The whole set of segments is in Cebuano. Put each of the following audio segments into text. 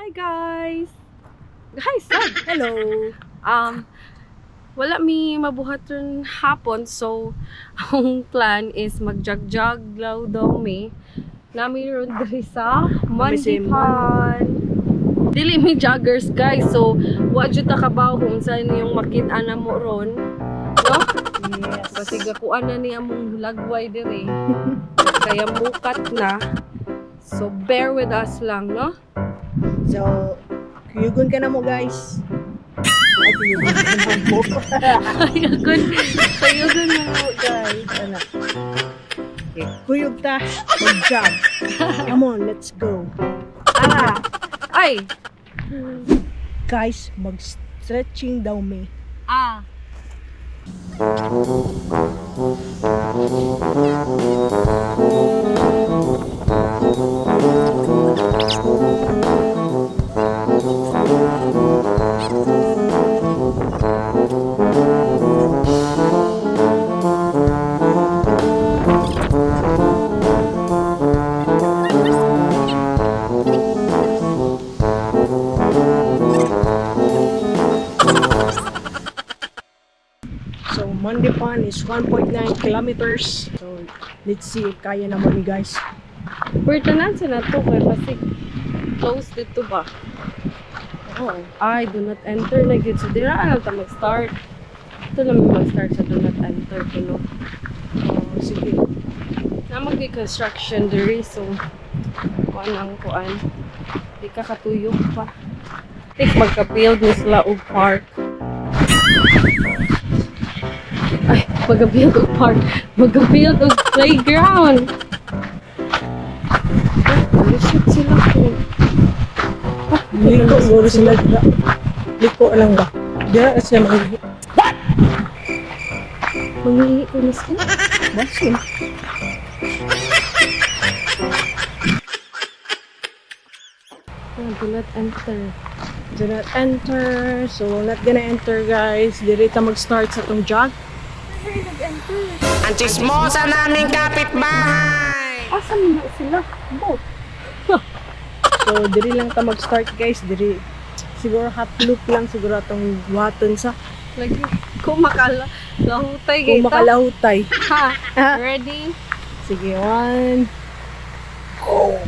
Hi guys! Hi, son! Hello! Wala mi mabuhat ron hapon, so ang plan is mag-jog-jog law daw mi. Nami ron diri sa Mandipan. Dili mi joggers, guys, so wa jud ta kabaw kung unsa niyong makita na mo ron. No? Yes. Kasi gakuan na ni among lagway diri. Kaya mukat na. So bear with us lang, no? So, kuyugon ka na mo, guys. Ay, kuyugon ka na mo. Ayugon. Ayugon mo, guys. Ano? Okay, kuyog ta. Mag-jog. Come on, let's go. Ah. Ay. Guys, mag-stretching daw mi. Ah. So, Mandipan is 1.9 kilometers. So, let's see if kaya naman ni guys. Where tanan sa nato kay pasig close dito ba? Oo. Ay, do not enter na gyud. So dira na ta mag-start. Ito lang mi mag-start sa do not enter kuno. Oh, sige. Na mag construction diri, so kuan ang kuan. Di ka katuyok pa. Tik magka-build ni sila og park. Ay, magka-build og park. Magka-build og playground. Ay, lusot sila ko. Ah, Liko, siguro sila dira. Liko lang ba? Dira na sila mag- Mangihi ko na sila. Basin. Ah, do not enter. Do not enter. So, we're not gonna enter, guys. Diri ta mag-start sa tong jog. Nag-enter. Ang chismosa naming kapitbahay! Asa man na sila? Boat. So, diri lang ta mag-start, guys. Diri, siguro half loop lang siguro atong buhaton sa Lagi. Kung makala, lahutay kung kita. makalahutay. Ha? Ready? Sige, one. Go!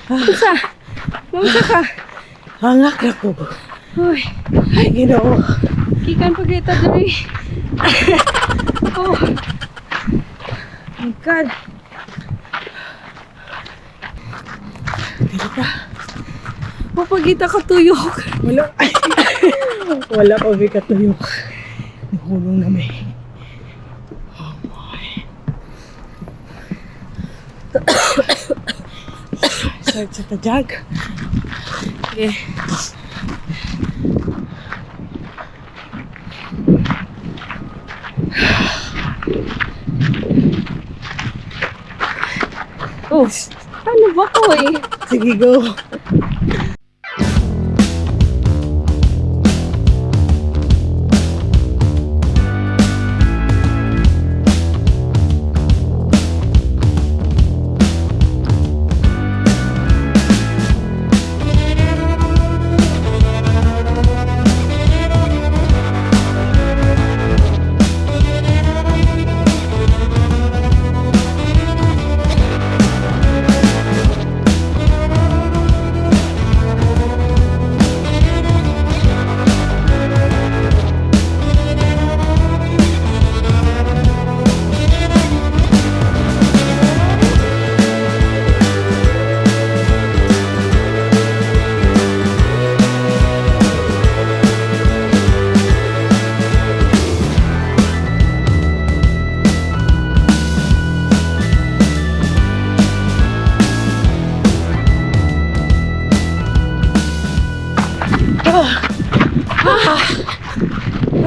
Unsa? Unsa ka? Hangak na ko. Uy, Ay, Ginoo. kikan pa kita diri. Oh. My God. Diri ta. Papagita ka tuyok. Wala. Wala pa may katuyok. Nahulong na may. Oh my. Start sa tajag. Okay. Oh, ano ba ko eh? Sige, go.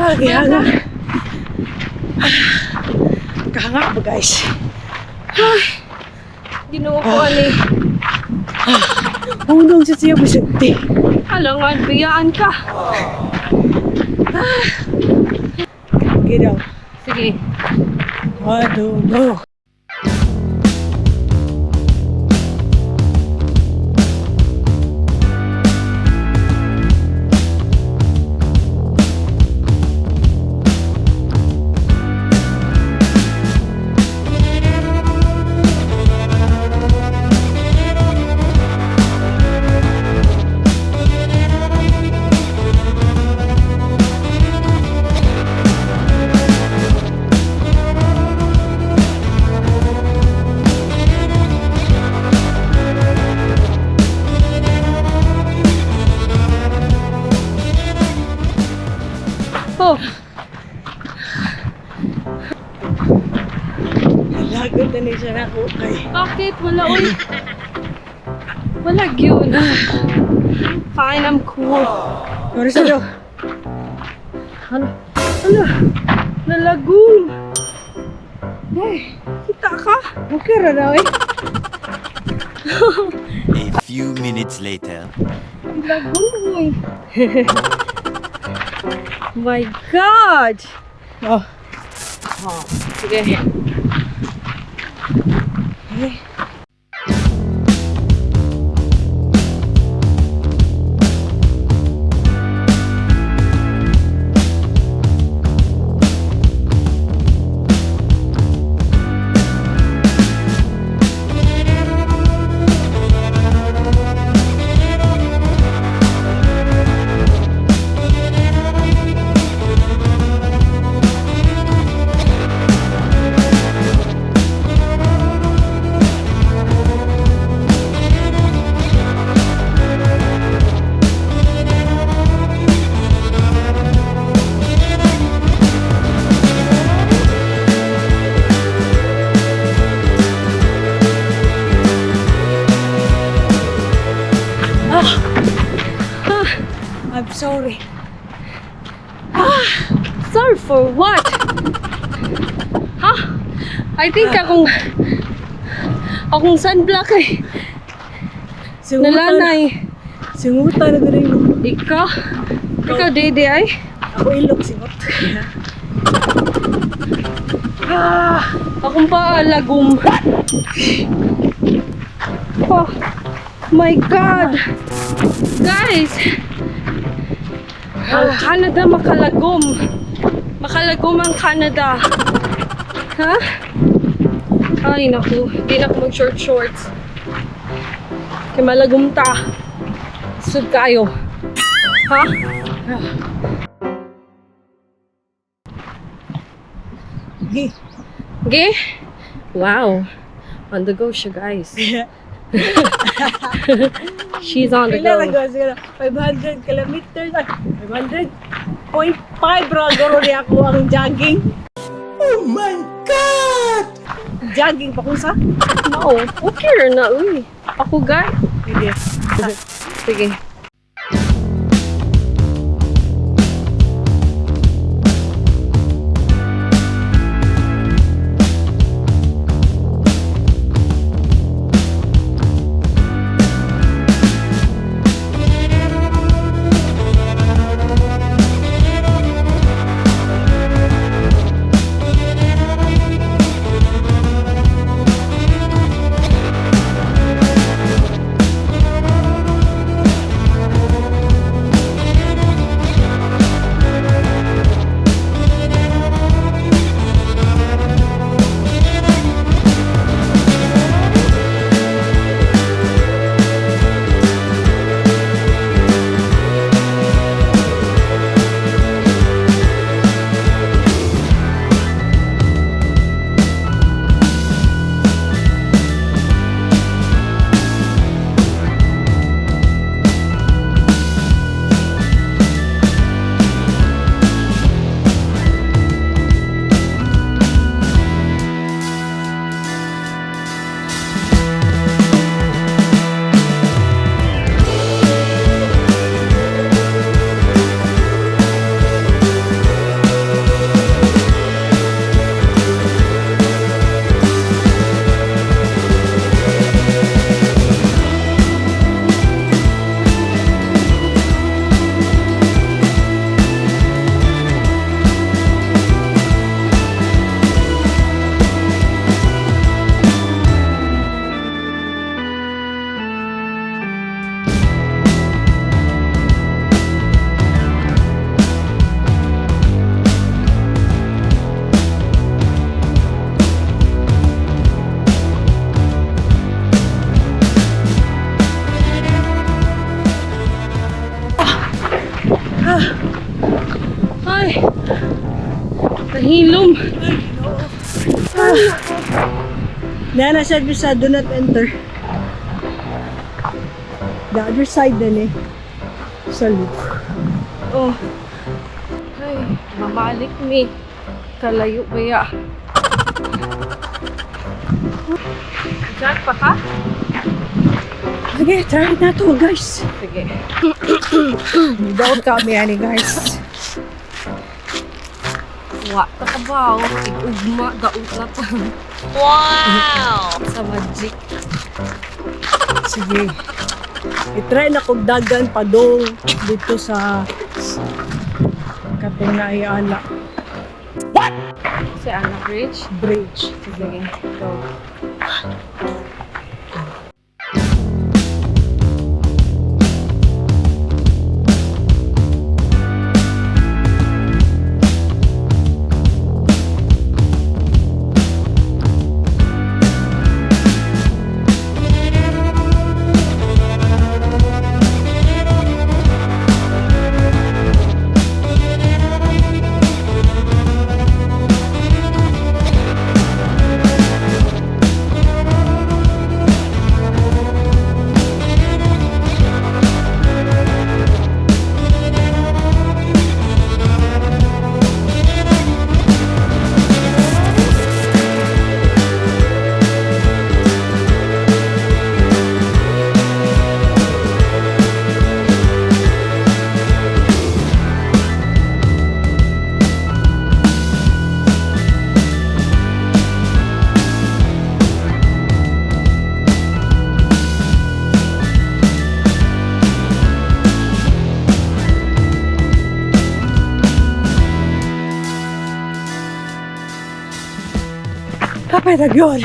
Ah, gihanga. Ah, kahanga ba, guys? Ginoo ko ani. Hunong sa siya bisanti. Alangan, biyaan ka. Okay daw. Sige. One, two, go. Oh, Lagot na ni siya na ako kay. Bakit? Wala, oy. Wala gyud. Fine, I'm cool. Pero sa daw. Ano? Ano? Nalagong. Eh, kita ka? Okay ra daw eh. A few minutes later. Lagong, oy. My God! Oh. Sige. Eh. I'm sorry. Sorry for what? Ha? I think akong sunblock eh. Singutan. Nalanay. Singutan na ganun mo. Ikaw? Ikaw, Dede ay? Ako ilok singot. Ah, Akong pa lagom. Oh my God! Guys! Ang Canada makalagom. Makalagom ang Canada. Ha? Ay, naku. Hindi na ako mag-short shorts. Kay malagom ta. Sud kayo. Ha? Okay. Okay? Wow. On the go siya, guys. She's on the Pila go. lang go siguro 500 kilometers, ay, 500.5 ra guro niya ako ang jogging. Oh my God! Jogging pa ko sa. No, okay ra na uy. Ako guy. Sige. Sige. Ay! Nahilom. Nana siya sa do not enter. The other side na ni. Sa loop. Oh. Ay, mamalik mi. Kalayo ba ya? Jack pa ka? Sige, try na to, guys. Sige. Daot kami ani, guys. Wa ta ka ba? Ugma, daot na ta. Wow! Sa magic. Sige. I-try na kog dagan padong dito sa katong naay ana Si Anna Bridge. bridge. Sige, go. Kapay na yun.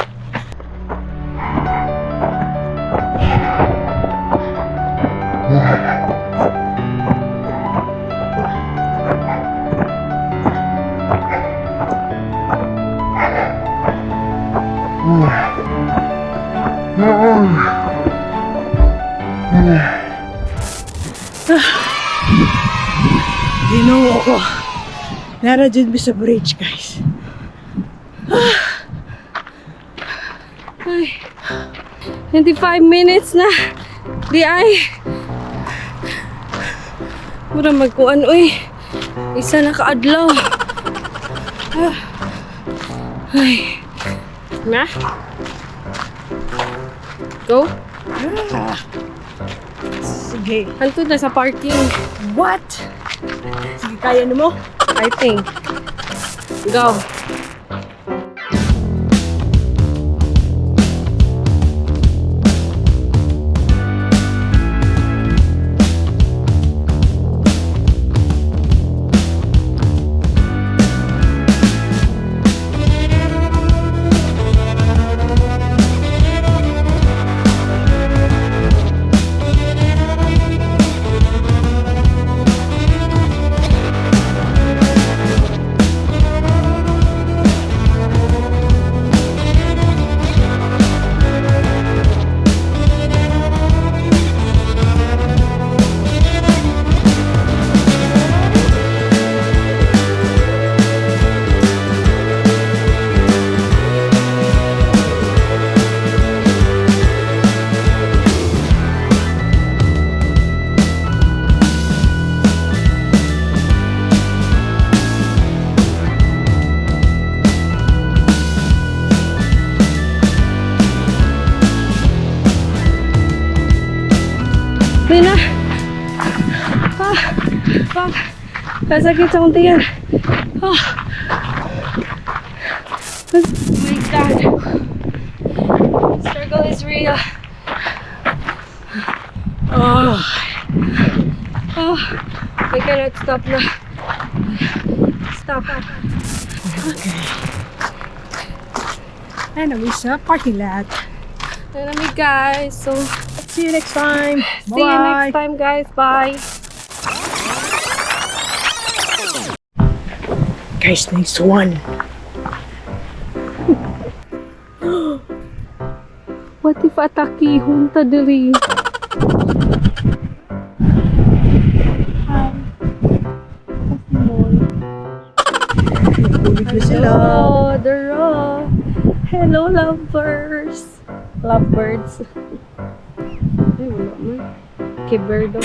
Ginoo ko. Nara dyan mi sa bridge, guys. Ay, 25 minutes na. Di ay. Mura magkuan uy. Isa na kaadlaw. Ah. Ay. Na? Go. Sige. Hantod na sa parking. What? Sige, kaya na mo? I think. Go. Lina! Ah! Fuck! Kasakit sa akong tiyan. Ah! Oh my God! Struggle is real. Oh. Oh, I cannot stop na. Stop. And we sa parking lot. Alam guys. So, See you next time. see you next time, guys. Bye. Guys, next one. What if atakihon ta diri? Tulog na sila. Hello, Dara. Hello, lovers. Lovebirds. Ay, wala man. Kibirdo.